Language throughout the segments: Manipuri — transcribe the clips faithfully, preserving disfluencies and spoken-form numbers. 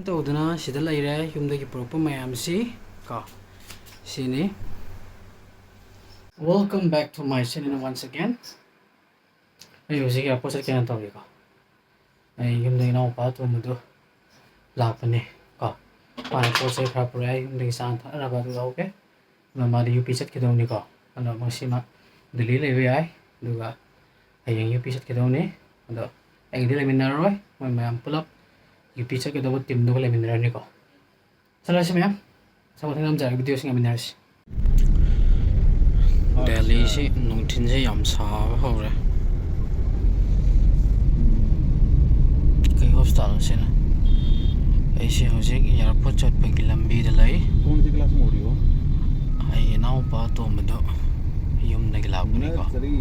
ꯇꯧꯗꯅ ꯁꯤꯗ ꯂꯩꯔꯦ, ꯌꯨꯝꯗꯒꯤ ꯄꯨꯔꯛꯄ ꯃꯌꯥꯝꯁꯤ ꯀꯣ, ꯁꯤꯅꯤ꯫ Welcome back to my channel once again. ꯑꯩ ꯍꯧꯖꯤꯛ ꯑꯦꯌꯥꯔꯄꯣꯔꯠ ꯆꯠꯀꯦꯅ ꯇꯧꯔꯤꯀꯣ꯫ ꯑꯩ ꯌꯨꯝꯗ ꯏꯅꯥꯎꯄꯥ ꯑꯇꯣꯝꯕꯗꯨ ꯂꯥꯛꯄꯅꯦ ꯀꯣ꯫ ꯃꯥꯅ ꯄꯣꯠ ꯆꯩ ꯈꯔ ꯄꯨꯔꯛꯑꯦ, ꯌꯨꯝꯗꯒꯤ ꯆꯥꯅ ꯊꯛꯅꯕ ꯑꯗꯨ ꯂꯧꯒꯦ꯫ ꯑꯗꯨꯅ ꯃꯥꯗꯤ ꯌꯨ ꯄꯤ ꯆꯠꯀꯗꯧꯅꯤꯀꯣ꯫ ꯑꯗꯣ ꯉꯁꯤ ꯃꯥ ꯗꯤꯜꯂꯤ ꯂꯩꯕ ꯌꯥꯏ, ꯑꯗꯨꯒ ꯍꯌꯦꯡ ꯌꯨ ꯄꯤ ꯆꯠꯀꯗꯧꯅꯤ꯫ ꯑꯗꯣ ꯑꯩꯒꯗꯤ ꯂꯩꯃꯤꯟꯅꯔꯔꯣꯏ, ꯃꯣꯏ ꯃꯌꯥꯝ ꯄꯨꯂꯞ ꯌꯨ ꯄꯤ ꯆꯠꯀꯗꯧꯕ ꯇꯤꯝꯗꯨꯒ ꯂꯩꯃꯤꯟꯅꯔꯅꯤꯀꯣ꯫ ꯆꯠꯂꯁꯤ ꯃꯌꯥꯝ, ꯆꯥꯛ ꯃꯊꯪ ꯅꯝꯖꯔꯒ ꯚꯤꯗꯤꯑꯣꯁꯤꯡ ꯌꯥꯃꯤꯟꯅꯔꯁꯤ꯫ ꯗꯦꯜꯂꯤꯁꯤ ꯅꯨꯡꯊꯤꯟꯁꯦ ꯌꯥꯝ ꯁꯥꯕ ꯍꯧꯔꯦ꯫ ꯀꯩ ꯍꯣꯁꯄꯤꯇꯥꯜꯅꯣ ꯁꯤꯅ? ꯑꯩꯁꯦ ꯍꯧꯖꯤꯛ ꯑꯦꯌꯥꯔꯄꯣꯔꯠ ꯆꯠꯄꯒꯤ ꯂꯝꯕꯤꯗ ꯂꯩ꯫ कौन सी क्लास में हो रही हो? ꯑꯩ ꯏꯅꯥꯎꯄꯥ ꯑꯇꯣꯝꯕꯗꯣ ꯌꯨꯝꯗꯒꯤ ꯂꯥꯛꯄꯅꯤꯀꯣ꯫ ꯅꯔꯁꯔꯤ,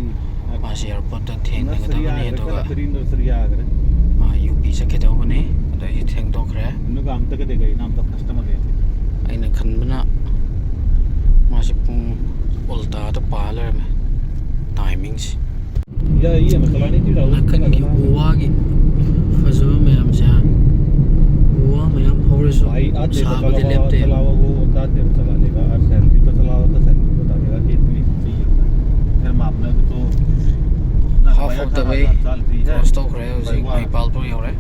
ꯃꯥꯁꯦ ꯑꯦꯌꯥꯔꯄꯣꯔꯠꯇ ꯊꯦꯡꯅꯒꯗꯕꯅꯤ, ꯅꯔꯁꯔꯤ ꯑꯗꯨꯒ ꯍꯥꯏꯒꯗ꯭ꯔꯥ, ꯅꯔꯁꯔꯤ ꯍꯥꯏꯒꯗ꯭ꯔꯥ? ꯃꯥ ꯌꯨ ꯄꯤ ꯆꯠꯀꯗꯧꯕꯅꯤ, ꯑꯗꯣ ꯑꯩꯁꯦ ꯊꯦꯡꯗꯣꯛꯈ꯭ꯔꯦ꯫ ꯅꯣꯏꯒ ꯑꯝꯇꯒꯗꯤ ꯀꯩꯅꯣ ꯑꯝꯇ ꯀꯁꯇꯃꯔ ꯂꯩꯇꯦ꯫ ꯑꯩꯅ ꯈꯟꯕꯅ ꯃꯥꯁꯦ ꯄꯨꯡ ꯎꯜꯇꯥꯗ ꯄꯥ ꯂꯩꯔꯝꯃꯦ ꯇꯥꯏꯃꯤꯡꯁꯦ꯫ ꯌꯥꯏ, ꯌꯦꯡꯉꯣ, ꯆꯂꯥꯅꯤ ꯇꯤ ꯔꯥꯍꯨꯜ꯫ ꯅꯥꯀꯟꯒꯤ ꯎ ꯋꯥꯒꯤ ꯐꯖꯕ ꯃꯌꯥꯝꯁꯦ, ꯎ ꯋꯥ ꯃꯌꯥꯝ ꯍꯧꯔꯁꯨ ꯁꯥꯕꯗꯤ ꯂꯦꯞꯇꯦ꯫ ꯆꯂꯥꯋꯥ ꯋꯣ ꯎꯇꯥ ꯗꯦꯔ ꯆꯂꯥꯅꯦ ꯀꯥ, ꯑꯣꯔ ꯁꯦꯟꯇꯤ ꯄꯦ ꯆꯂꯥꯋꯥ ꯎꯇꯥ ꯁꯦꯟꯇꯤ ꯄꯦ ꯕꯇꯥ ꯗꯦꯒꯥ ꯀꯤꯇꯅꯤ ꯆꯥꯍꯤꯌꯦ꯫ ꯐꯤꯔ ꯃꯥꯞꯅ ꯇꯣ ꯀ꯭ꯔꯣꯁ ꯇꯧꯈ꯭ꯔꯦ, ꯍꯧꯖꯤꯛ ꯃꯩꯄꯥꯜꯄꯨꯔ ꯌꯧꯔꯦ꯫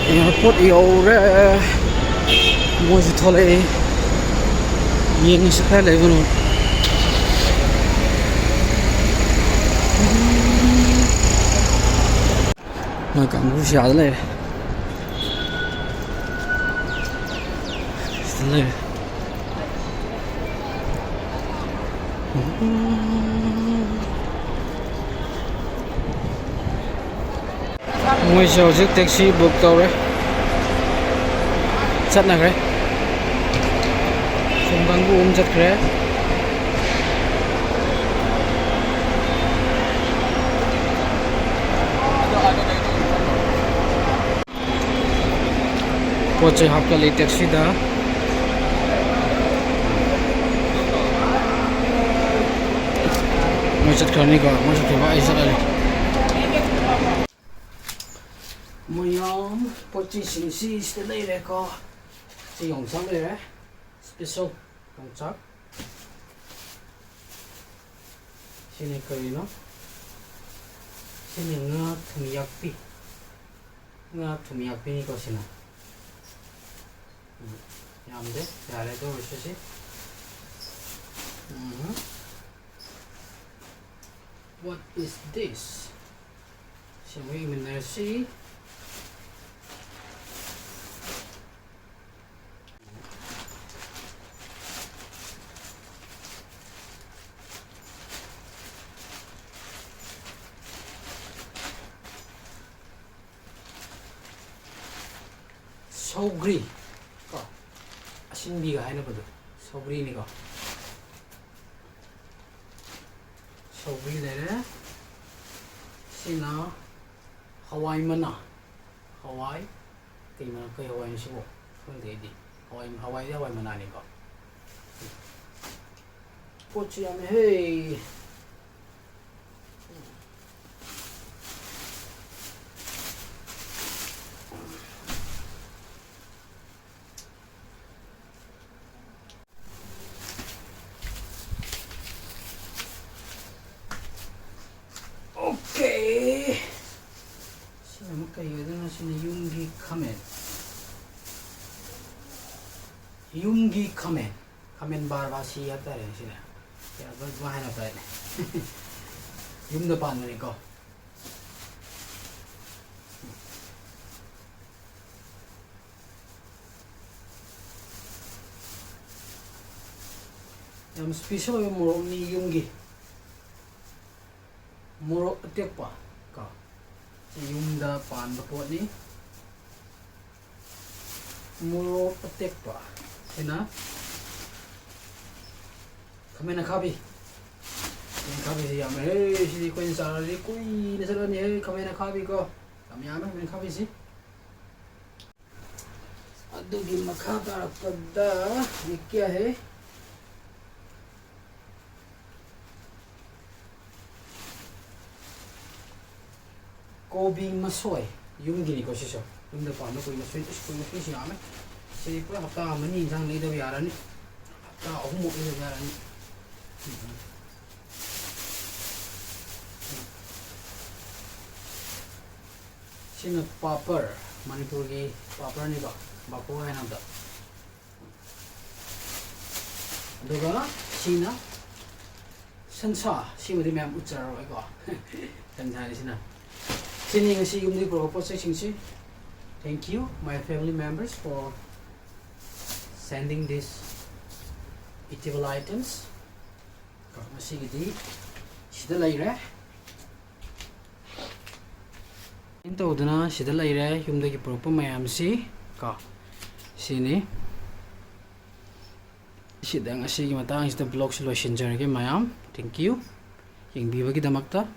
ꯑꯦꯌꯥꯔꯄꯣꯔꯠ ꯌꯧꯔꯦ꯫ ꯃꯣꯏꯁꯨ ꯊꯣꯛꯂꯛꯏ꯫ ꯌꯦꯡꯉꯁꯤ ꯈꯔ ꯂꯩꯕꯅꯣ꯫ ꯃꯣꯏ ꯀꯥꯡꯕꯨꯁꯤ ꯑꯥꯗ ꯂꯩꯔꯦ꯫ ꯁꯤꯗ ꯂꯩꯔꯦ꯫ ꯃꯣꯏꯁꯦ ꯍꯧꯖꯤꯛ ꯇꯦꯛꯁꯤ ꯕꯨꯛ ꯇꯧꯔꯦ, ꯆꯠꯅꯈ꯭ꯔꯦ꯫ ꯁꯣꯝ ꯀꯥꯡꯕꯨ ꯑꯃ ꯆꯠꯈ꯭ꯔꯦ꯫ ꯄꯣꯠ ꯆꯩ ꯍꯥꯞꯀꯠꯂꯤ ꯇꯦꯛꯁꯤꯗ꯫ ꯃꯣꯏ ꯆꯠꯈ꯭ꯔꯅꯤꯀꯣ, ꯃꯣꯏ ꯆꯠꯈꯤꯕ ꯑꯩ ꯆꯠꯂꯅꯤ꯫ ꯃꯌꯥꯝ ꯄꯣꯠ ꯆꯩꯁꯤꯡꯁꯤ ꯁꯤꯗ ꯂꯩꯔꯦꯀꯣ꯫ ꯁꯤ ꯌꯣꯡꯆꯥꯛ ꯂꯩꯔꯦ, special ꯌꯣꯡꯆꯥꯛ꯫ ꯁꯤꯅ ꯀꯔꯤꯅꯣ? ꯁꯤꯅ ꯉꯥ ꯊꯨꯝꯌꯥꯛꯄꯤ꯫ ꯉꯥ ꯊꯨꯝꯌꯥꯛꯄꯤꯅꯤꯀꯣ ꯁꯤꯅ꯫ ꯎꯝ, ꯌꯥꯝꯗꯦ, ꯌꯥꯔꯦ ꯑꯗꯨ ꯑꯣꯏꯔꯁꯨ ꯁꯤ꯫ ꯎꯝ꯫ What is this? ꯁꯤ ꯑꯃꯨꯛ ꯌꯦꯡꯃꯤꯟꯅꯔꯁꯤ꯫ ꯁꯧꯒ꯭ꯔꯤ ꯀꯣ, ꯑꯁꯤꯟꯕꯤꯒ ꯍꯥꯏꯅꯕꯗꯣ, ꯁꯧꯒ꯭ꯔꯤꯅꯤꯀꯣ꯫ ꯁꯧꯒ꯭ꯔꯤ ꯂꯩꯔꯦ꯫ ꯁꯤꯅ ꯍꯋꯥꯏ ꯃꯅꯥ꯫ ꯍꯋꯥꯏ, ꯀꯩ ꯃꯅꯥ, ꯀꯩ ꯍꯋꯥꯏꯅꯣ ꯁꯤꯕꯣ? ꯈꯪꯗꯦ ꯑꯩꯗꯤ꯫ ꯍꯋꯥꯏ, ꯍꯋꯥꯏꯗꯤ ꯍꯋꯥꯏ ꯃꯅꯥꯅꯤꯀꯣ꯫ ꯄꯣꯠꯁꯨ ꯌꯥꯝꯃꯦꯍꯦ꯫ Okay. ꯁꯤꯅ ꯑꯃꯨꯛ ꯀꯩ ꯑꯣꯏꯗꯣꯏꯅꯣ? ꯁꯤꯅ ꯌꯨꯝꯒꯤ ꯈꯥꯃꯦꯟ꯫ ꯌꯨꯝꯒꯤ ꯈꯥꯃꯦꯟ꯫ ꯈꯥꯃꯦꯟ ꯕꯥꯔꯃꯥꯁꯤ ꯍꯥꯏꯕ ꯇꯥꯔꯦꯅꯦ ꯁꯤꯅ꯫ ꯀꯩꯅꯣ ꯑꯗꯨꯝ, ꯑꯗꯨꯃꯥꯏꯅ ꯍꯥꯏꯅꯕ ꯇꯥꯔꯦꯅꯦ꯫ ꯌꯨꯝꯗ ꯄꯥꯟꯕꯅꯤꯀꯣ꯫ ꯌꯥꯝ special ꯑꯣꯏꯕ ꯃꯣꯔꯣꯛꯅꯤ ꯌꯨꯝꯒꯤ꯫ ꯃꯣꯔꯣꯛ ꯑꯇꯦꯛꯄ ꯀꯣ꯫ ꯁꯤ ꯌꯨꯝꯗ ꯄꯥꯟꯕ ꯄꯣꯠꯅꯤ꯫ ꯃꯣꯔꯣꯛ ꯑꯇꯦꯛꯄ꯫ ꯁꯤꯅ ꯈꯥꯃꯦꯟ ꯑꯈꯥꯕꯤ꯫ ꯈꯥꯃꯦꯟ ꯑꯈꯥꯕꯤꯁꯤ ꯌꯥꯝꯃꯦ꯫ ꯍꯦ, ꯁꯤꯗꯤ ꯑꯩꯈꯣꯏꯅ ꯆꯥꯔꯗꯤ ꯀꯨꯏꯅ ꯆꯠꯂꯅꯤ꯫ ꯍꯦ, ꯈꯥꯃꯦꯟ ꯑꯈꯥꯕꯤ ꯀꯣ꯫ ꯌꯥꯝ ꯌꯥꯝꯃꯦ ꯈꯥꯃꯦꯟ ꯑꯈꯥꯕꯤꯁꯤ꯫ ꯑꯗꯨꯒꯤ ꯃꯈꯥ ꯇꯥꯔꯛꯄꯗ ꯌꯦꯛꯀꯦ ꯍꯥꯏ꯫ ꯀꯣꯕꯤ ꯃꯁꯣꯏ꯫ ꯌꯨꯝꯒꯤꯅꯤꯀꯣ ꯁꯤꯁꯨ꯫ ꯌꯨꯝꯗ ꯄꯥꯟꯕ ꯀꯨꯏꯅ ꯁꯨꯏ-, ꯏꯁ, ꯀꯨꯏꯅ ꯁꯨꯏꯁꯤ ꯌꯥꯝꯃꯦ꯫ ꯁꯤꯗꯤ ꯄꯨꯔꯥ ꯍꯞꯇꯥ ꯑꯃꯅꯤ ꯏꯟꯁꯥꯡ ꯂꯩꯗꯕ ꯌꯥꯔꯅꯤ꯫ ꯍꯞꯇꯥ ꯑꯍꯨꯝꯃꯨꯛ ꯂꯩꯗꯕ ꯌꯥꯔꯅꯤ꯫ ꯁꯤꯅ ꯄꯥꯄꯔ, ꯃꯅꯤꯄꯨꯔꯒꯤ ꯄꯥꯄꯔꯅꯤꯀꯣ, ꯕꯥꯀꯣ ꯍꯥꯏꯅꯕꯗ꯫ ꯑꯗꯨꯒ ꯁꯤꯅ ꯁꯟꯁꯥ, ꯁꯤꯃꯗꯤ ꯃꯌꯥꯝ ꯎꯠꯆꯔꯔꯣꯏꯀꯣ꯫ ꯁꯟꯁꯥꯅꯤ ꯁꯤꯅ꯫ ꯁꯤꯅꯤ ꯉꯁꯤ ꯌꯨꯝꯗꯒꯤ ꯄꯨꯔꯛꯄ ꯄꯣꯠ ꯆꯩꯁꯤꯡꯁꯤ꯫ Thank you, my family members, for sending this eatable items. ꯉꯁꯤꯒꯤꯗꯤ ꯁꯤꯗ ꯂꯩꯔꯦ꯫ ꯇꯧꯗꯅ ꯁꯤꯗ ꯂꯩꯔꯦ, ꯌꯨꯝꯗꯒꯤ ꯄꯨꯔꯛꯄ ꯃꯌꯥꯝꯁꯤ ꯀꯣ꯫ ꯁꯤꯅꯤ꯫ ꯁꯤꯗ ꯉꯁꯤꯒꯤ ꯃꯇꯥꯡꯁꯤꯗ vlogꯁꯤ ꯂꯣꯏꯁꯤꯟꯖꯔꯒꯦ ꯃꯌꯥꯝ꯫ Thank you ꯌꯦꯡꯕꯤꯕꯒꯤꯗꯃꯛꯇ꯫